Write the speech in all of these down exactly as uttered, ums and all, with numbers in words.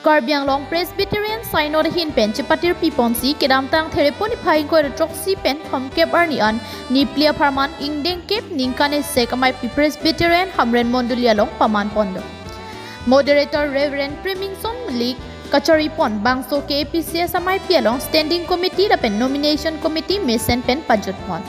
Karbi Anglong Presbyterian Synod ahin pen chepatir piponsi kedamtang Therepo niphai ingkoi ra throksi pen thomkep arni an niphli apharman ingdeng kep ningkan isi ameipi Presbyterian Hamren Mondoli along paman pondo. Moderator Reverend Premingson Malik kachari pon bangso K A P C S ameipi along Standing Committee lapen Nomination Committee mesen pen pajut pon.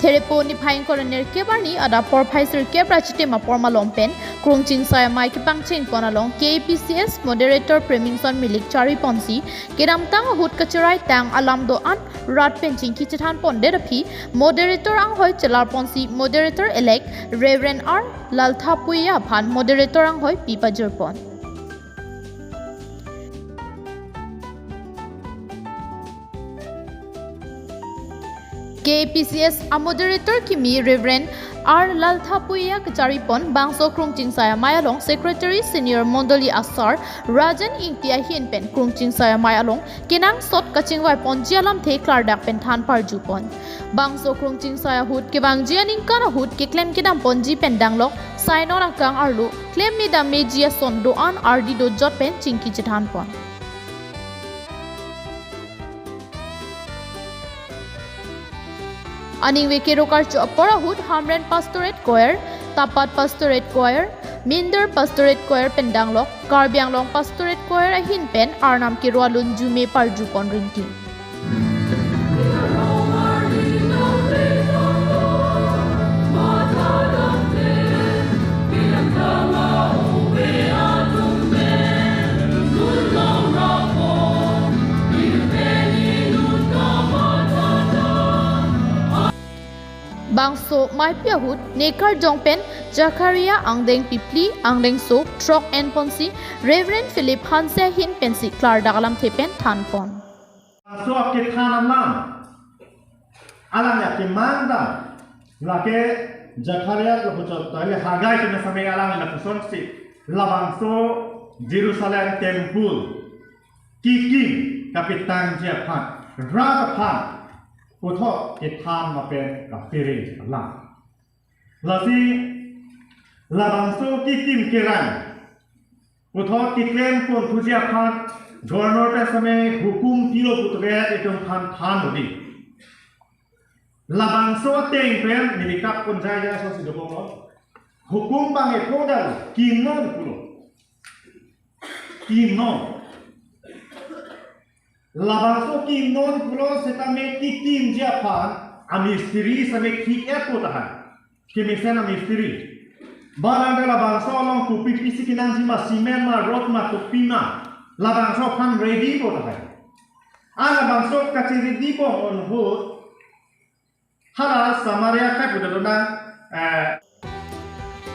Therepo niphai ingkoi ra nerkep arni adap porphai sirkep ra chitim apor malom pen Krungching Sai Amei kepangcheng pon along K A P C S Moderator Premingson Malik chari ponsi kedamtang ahut kacherai tang alam do-an rat pen chingki chethan pondet aphi Moderator anghoi chelar ponsi Moderator Elect Reverend R Laltha Puya aphan Moderator anghoi pi pajir pon. K A P C S a Moderator kimi Reverend R Laltha Puya kachari pon bangso Krungching Sai Amei along Secretary Senior Mondoli asar Rajan Ingti ahin pen Krungching Sai Amei along kenangsot kachingvai ponji alamthe klardak pen than parju pon. Bangso Krungching Sai ahut kevangji aningkan ahut keklem kedam ponji pen danglok Synod akang arlo klem me dam meji ason do-an ardi dojot pen chingki chethan pon. Aningve kerok archo apor ahut Hamren Pastorate Choir, Tapat Pastorate Choir, Minder Pastorate Choir pen danglok Karbi Anglong Pastorate Choir ahin pen Arnam kero alun jume parju pon rinti. Bangso meipi ahut ne karjong pen Zakaria angdeng phli angdengso throk en ponsi Reverend Philip Hanse ahin pensi klardak alamthe pen than pon. Bangso akethan alam alang ya kemang dam, lake Zakaria lapuchot tahile Hagai kena sameng alang lapusonsi labangso Jerusalem temple kekim kapetangji aphan, rat aphan puthot kethan lapen kaphere alam. Lasi labangso kekim kerang puthot keklem ponthuji aphan Governor pen same hukum pilo putre itum aphan than odi. Labangso ateng pen neli kap pon jai jai asosi dobom lo. Hukum bang e prodal kimnon pulo. Kimnon. Labangso kimnon pulo setame kekimji aphan amistri same ki-et po tahai. Kemesen amistri. Barang da labangso along kopi pisi kenangji ma, cement ma, rod ma, kopi ma. Labangso aphan ready po tahai. An labangso kachi ready po on ho. Hala Samaria kai puta dona, eh,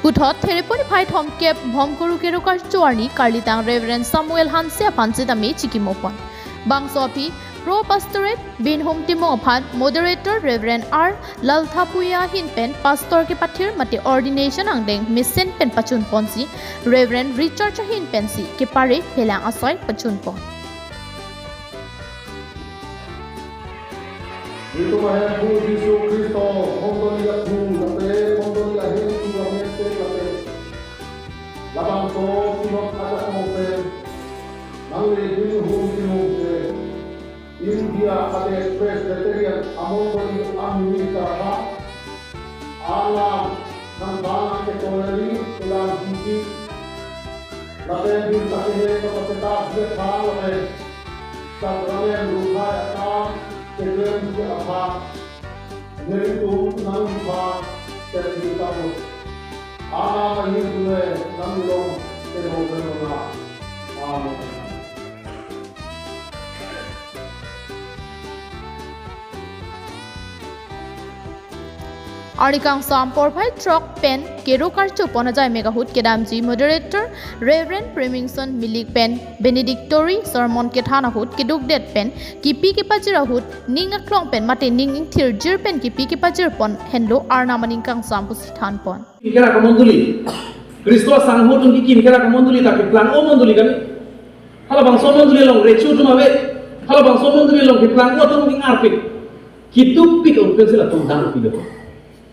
Puthot Therepo niphai thomkep Bhomkuru kerok archo arni karlitang Reverend Samuel Hanse aphan setame chikimo pon. Bangso aphi Pro Pastorate Binhum Timung aphan Moderator Reverend R Laltha Puya ahin pen Pastor kepathir mate ordination angdeng mesen pen pachun ponsi Reverend Richard ahin pensi kepare phelang asai pachun pon. Itum Hemphu Jisu Khristo, mondoli aphu, lapen mondoli ahem lapen lapen. Labangso Synod ajakong pen, nangli Binhum Timung pen, India adet Presbyterian amondoli aminister ha, alam nangphan nangketong neli, kelang hiki, lapen bin takehe kapaseta biak ha, lapen sakramen ruhai akam keklem biak aphan, nelitum nangphan teti tamu. Amen. Amen. Arni kangsam porphai throk pen kerok archo pon ajai mek ahut kedamji Moderator Reverend Premingson Milik pen Benedictory Sermon kethan ahut kedukdet pen kipi kepajir ahut ning aklong pen mate ning ingthirjir pen kipi kepajir pon henlo Arnam aning kangsam pusi than pon. Kerak amondoli. Khristo asangho atum kekim kerak amondoli ta keplang-o mondoli kami. Halabangso mondoli along recho atum ave. Halabangso mondoli along keplang-o atum ning arpik. Kedukpik ahut pensi latum dam pilo.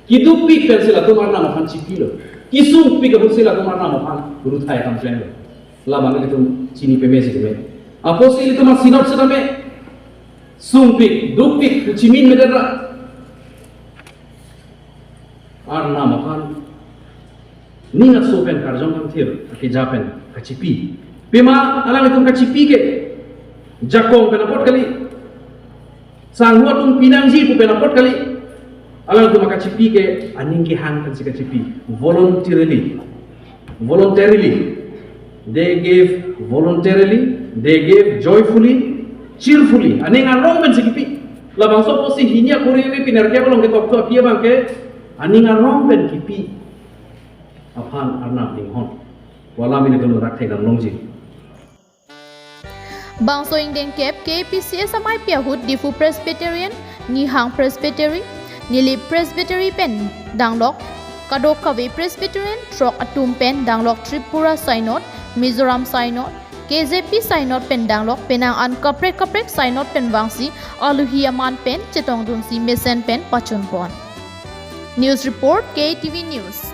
Kedukpik pensi latum Arnam aphan chipilo. Kesungpik ahutsi latum Arnam aphan ruthai atam klem lo. Labang ilitum Chini peme si keme. Apotsi ilitum a-synod setame sungpik, dukpik, pu chimin medet ra. Arnam aphan ning aso pen karjong kangthir, akeja pen kachipi. Pima alanglitum kachipi ke jakong pen apot kali. Sangho atum pinangji pu pen apot kali. Alanglitum akachipi ke aning kehang pensi kachipi. Voluntarily. Voluntarily. They gave voluntarily. They gave joyfully, cheerfully. Aning arong pensi kipi. Labangso apotsi hini akori ave pinerkep along ketok thu aphi abang ke aning arong pen kipi aphan Arnam dinghon. Wala mini tum rak thek dam longji. Bangso ingdeng kep K A P C S amei pi ahut Diphu Presbyterian, Nihang Presbytery, Nilip Presbytery pen danglok, kadokave Presbyterian throk atum pen danglok Tripura Synod, Mizoram Synod, K J P Synod pen danglok penang an kaprek kaprek Synod pen vangsi alohi aman pen chetongdunsi mesen pen pachunpon. News report, K T V News.